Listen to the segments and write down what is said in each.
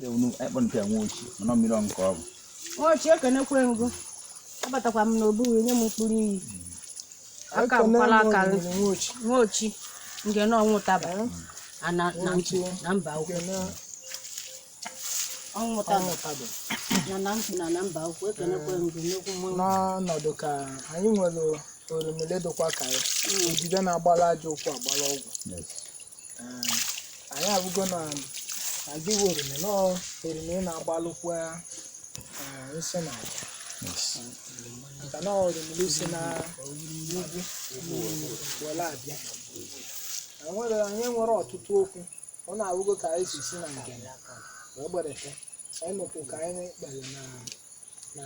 Ekpọnpịa nwa ochi mana mmiri ọṅụ ka ọ bụ. Nwaochi, ekenekwe ngụ. Abatakwa m n'obu wee nye m mkpụrụ iyi aka. Ekene Nkwala m aka. Orimiri Nwochi. Nwaochi nke na ọnwụ taba ana na Nwochi. na mba ukwu. Ekene. Ọnwụ taba. Ọnwụ taba. Na mkpu na na mba ukwu, ekenekwe ngụ nnukwu mmanwụ. N'ọnọdụ ka anyị nwere orimiri dịkwa ka ya odide na-agbala aja ụkwụ agbala ọgwụ. Yes. Ee, anyị abụgo na na gị bụ orimi nọọ orimi na-agbalụkwa nsị na aja. Yes. Maka na orimiri si na ugwu were abịa. Anyị nwere ọtụtụ okwu. Ọ na-abụgo ka anyị si si na ngene wee gberete anyị nụkwụ ka anyị kpere na na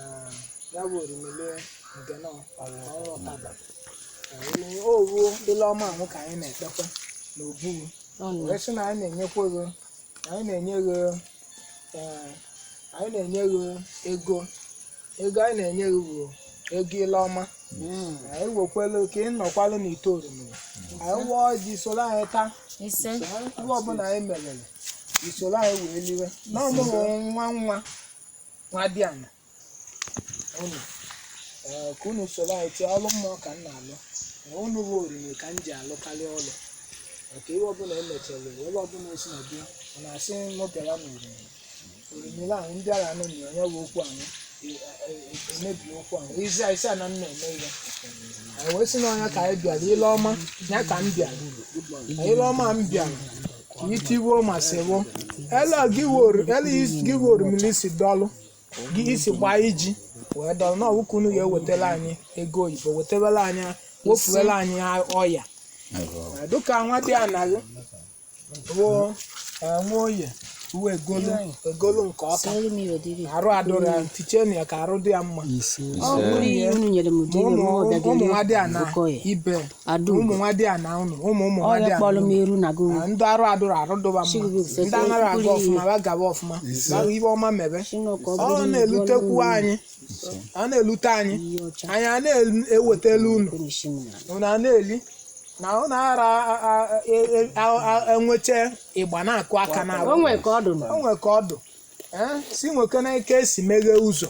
ya bụ orimiri ngene ọrụ ụtaba o ruo dịla ọma ahụ ka anyị na-ekpekwa n'obu Ọnụ. wee sị na anyị na-enyekwa gị, anyị na-enye gị, ee, anyị na-enye gị ego. Ego anyị na-enye gị bụ ego ile ọma. Anyị wekwelu ka ị nọkwalụ n'ite orimiri anyị wụọ ji soro anyị taa. Ise. Ihe ọbụla anyị merere isoro anyị wee liwe na ọmụrụ nwa nwa nwa dị ana unu, ee, ka unu soro anyị tie ọrụ mmụọ ka m na-alụ. Ee, unu bụ orimiri ka m ji alụkarị ọrụ maka ihe ọbụla emechara ebe ọbụla o si na bịa ọ na-asị m bịara na orimiri orimiri ahụ ndị agha nọ na onye bụ okwu ahụ emebi okwu ahụ isi a isi a na m na-eme ihe anyị wee sị na ọnya ka anyị bịara ile ọma ya ka m bịara ile ọma m bịara ka itibuo ma sịwo ele gị wụ orimiri si dọlụ gị isi gbaa iji wee dọlụ na ọwụka unu ga-ewetara anyị ego oyibo, wetewere anyị, wofuwere anyị ọya. Dịka nwa dị anaghị bụ nwa oye uwe egolu egolu nke ọka. Sịrị m iwe dịrị. Arụ adụrụ ya tichenu ya ka arụ dị ya mma. Ọ mkpụrụ iyi unu nyere m ma dị ire ụmụ m ọbịa. Ụmụ nwa dị ana Okoye. ibe Adaugo. ụmụ nwa dị ana unu, ụmụ ụmụ nwa Ọya dị ana kpọrọ m unu. eru na gị. Na ndị arụ adụrụ arụ dụba mma. Chibuike sị, ndị anaghị aga mkpụrụ iyi. ọfụma ba gaba ọfụma ba ibe ọma mebe. Chineke, ọ ọ bụrụ na-elutekwu anyị, ọ na-elute anyị. iyi ọcha. Anyị a na-ewetelu unu. Kwenyeshi m na unu a na-eli na unu ara enwecha ịgba na-akụ aka na o nwee ka ọ dụ nọ. O nwee ka ọ dụ. Ee, si nweke na ike esi meghee ụzọ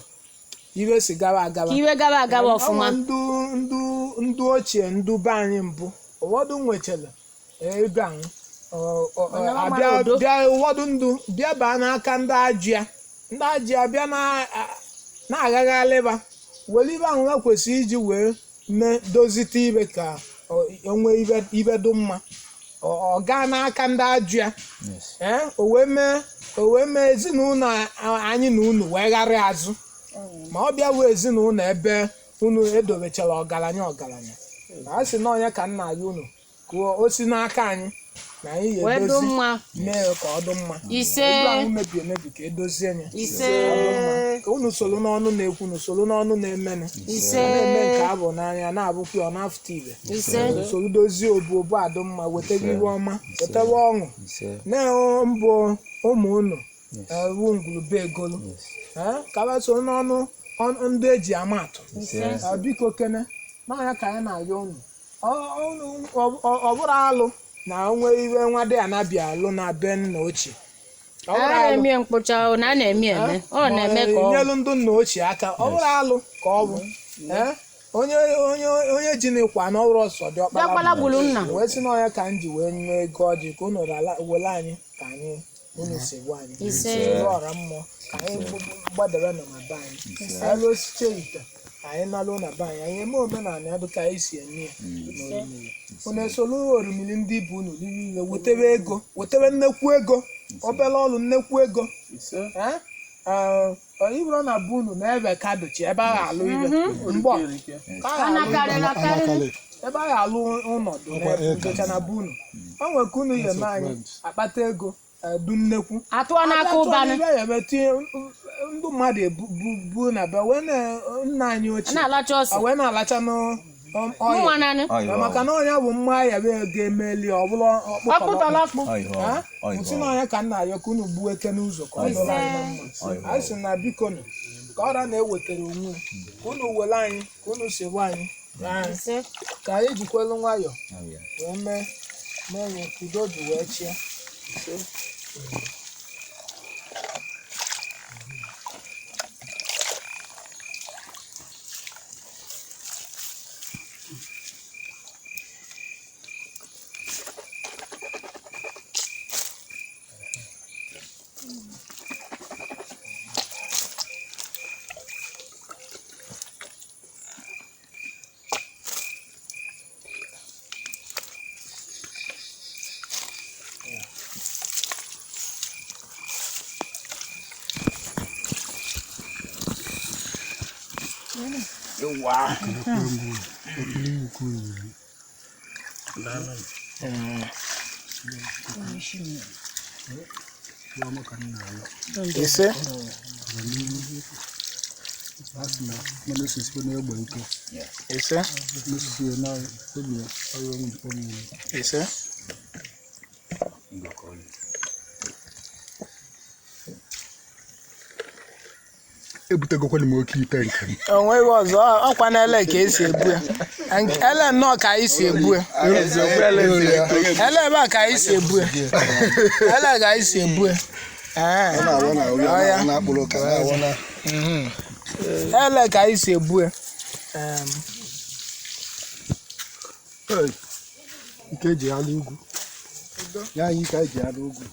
iwe si gawa agawa. Ka iwe gaba agaba ọfụma. Ọnwa ndụ ndụ ndụ ochie ndụ be anyị mbụ ụfọdụ nwechara ego ahụ Onye ọma abịa mara udo. bịa ụfọdụ ndụ bịa baa n'aka ndị ajịa ndị ajịa bịa na-aghaghalịba were ibe ahụ ha kwesịrị iji wee mee dozite ibe ka o nwee ibe ibe dị mma ọ gaa n'aka ndị ajịa. Yes. Ee, o wee mee ezinụlọ anyị na unu wee gharị azụ ma ọ bịa wee ezinụlọ ebe unu edobechara ọgaranya ọgaranya na a sị na onye ka nna ya unu ka o si n'aka anyị na anyị Wee dụ ga-edozi mma. mee ka ọ dị mma. Ise. Ebe ahụ mebi emebi ka edozie ya. Ise. Ọ dị mma. Ka unu soro n'ọnụ na-ekwu unu soro n'ọnụ na-emenụ. Ise. A na-eme nke abụ n'anya na-abụkwa ọ na-afụta ibe. Ise. Soro dozie obu obu adụ mma wetebe iwe ọma wetebe ọṅụ. Ise. Na mbụ ụmụ unu ewu ngwurube egolu. Yes. Ee, ka ba so n'ọnụ ndị eji ama atụ. Ise. Ah, biko kene n'ọnya ka anyị na-arịọ unu. Ọ bụrụ alụ na onwe iwe nwa dị anabịa alụ na be nna ochie. Ọ A bụrụ alụ na-eme mkpụcha o, na a na-eme eme ọ na-eme ka ọ nyelu ndị nna ochie aka. Ọ bụrụ alụ ka ọ bụ. Ee, onye onye onye ji n'ịkwa na ọrụ ọsọ dị ọkpara Diọkpala gburu nna. wee sị n'ọnya ka m ji wee nye ego ọjị ka unu were anyị ka anyị unu si gwa anyị. Ise. Soro ọra mmụọ ka anyị gbadebe nọ na be anyị anyị rụsiche ite anyị nalụ na be anyị anyị eme omenala ya dịka anyị si eme ya n'orimiri. Unu esoro orimiri ndị bụ unu niile wetebe ego, wetebe nnekwu ego, obere ọrụ nnekwu ego. Eh? Eh, ọ bụrụ na be unu na-ebe kadochi ebe a ga-alụ ibe mgbọ ka a Ana ga-alụ karịrị akarị. ebe a ga-alụ ụlọ dị n'ebe na be unu o nwere ka unu ya eme anyị akpata ego du nnekwu Atụọ n'aka ụbanụ. Abịa tụọ n'ibe ya eme tinye ndị mmadụ ebu na be wee na nna anyị A ochie na-alacha ọsọ. a wee na-alacha n'ọya Mụnwa naanị. Ọyọ. maka na ọnya bụ mma ya bụ ga-emeli ọ bụrụ Ọkpụtọlọkpụ. Ọyọ. Ọyọ. nsị na ọnya ka nna ya ka unu gbuo eke n'ụzọ ka ọ dọrọ anyị na mma. Anyị sị na biko nụ ka ọra na-ewetara onwe ya, ka unu were anyị ka unu si gwa anyị anyị Ise. ka anyị jikwelu nwayọọ Ọyọ. wee mee mee ya ka udo dị wee chịa. Ewa. Ise. Ise. Ise. Ebutegokwana m oke ite nke m. O nweghị ọzọ, ọkwa na ele ka esi ebu ya. Ele nnọọ ka anyị si ebu ya. Ele ebe a ka anyị si ebu ya. Ele ka anyị si ebu ya. Ee. Ọ ya. Ele ka anyị si ebu ya. Ike eji ala ugwu ya anyị ka eji ala ugwu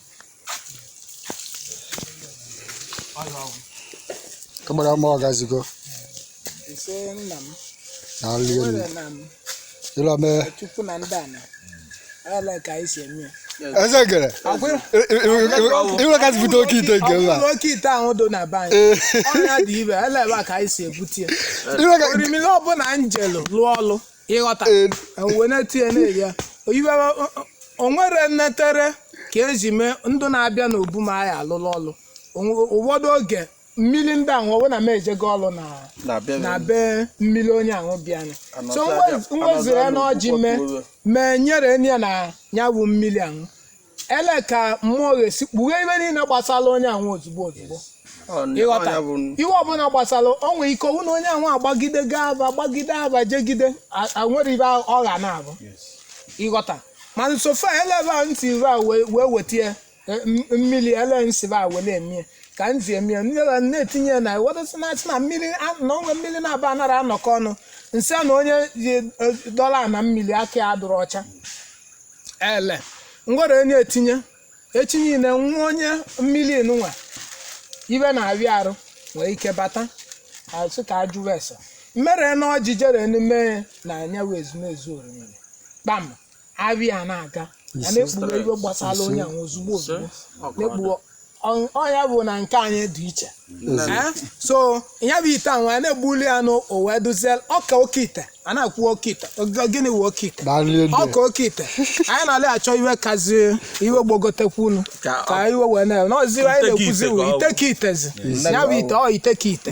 kamara ma ọ gazigo. Ise nna m. Na alụ elu. Nwere na m. Ịlọ mee. Chukwu na ndị ana. Ele ka anyị si eme ya. Eze gere ịlọ kasị bute oke ite nke m Ọ a. bụrụ oke ite ahụ do na be anyị. Ọnya dị ibe, ele ebe a ka anyị si ebute ya. Ịlọ ka- Orimiri ọbụla njelu lụọ ọlụ ịghọta wee na-etinye na-eri ya. Ibe o nwere nnetere ka eji mee ndụ na-abịa n'obu ma anyị alụlụ ọlụ. Ụfọdụ oge mmiri ndị ahụ ọbụna m ejego ọlụ na be mmiri onye ahụ bịanụ. So nwezire na ọjị mee mee nyere ya na ya bụ mmiri ahụ, ele ka mmụọ ga-esi kpughee ibe niile gbasara onye ahụ ozugbo ozugbo. Ịghọta, iwe ọbụla gbasara o nwere ike ọwụ na onye ahụ agbagide gaa aba gbagide aba jegide nwere ibe ọ ga na-abụ. Ịghọta, mana sofa elebe a ntị ibe a wee weta ya, mmiri ele nsị ba wele emie ka nzi emie mmiri na-etinye ya na ịghọtasị na asị na mmiri na onwe mmiri na-aba anara anọkọ ọnụ nsị a na onye ji dọla na mmiri aka ya dụrụ ọcha. Ele ngwere onye etinye echi niile nwa onye mmiri nwa ibe na-abịa arụ nwere ike bata asị ka ajụwa ese mmere na ọjị jere n'ime na anya wee ezumezu orimiri kpam abịa na-aga ya na-ekpughe ibe gbasara onye ahụ ozugbo ozugbo na-ekpughe ọnya bụ na nke anyị dị iche. So ya bụ ite ahụ a na-egbuli ya nụ o wee dozie ọka oke ite a na-akwụ oke ite. Gịnị wụ oke ite? Ọka oke ite anyị na-alị achọ iwe kazi iwe gbogotekwunu ka iwe wee na n'ozi anyị na-ekwuzi wụ ite ka itezi ya bụ ite ọ ite ka ite.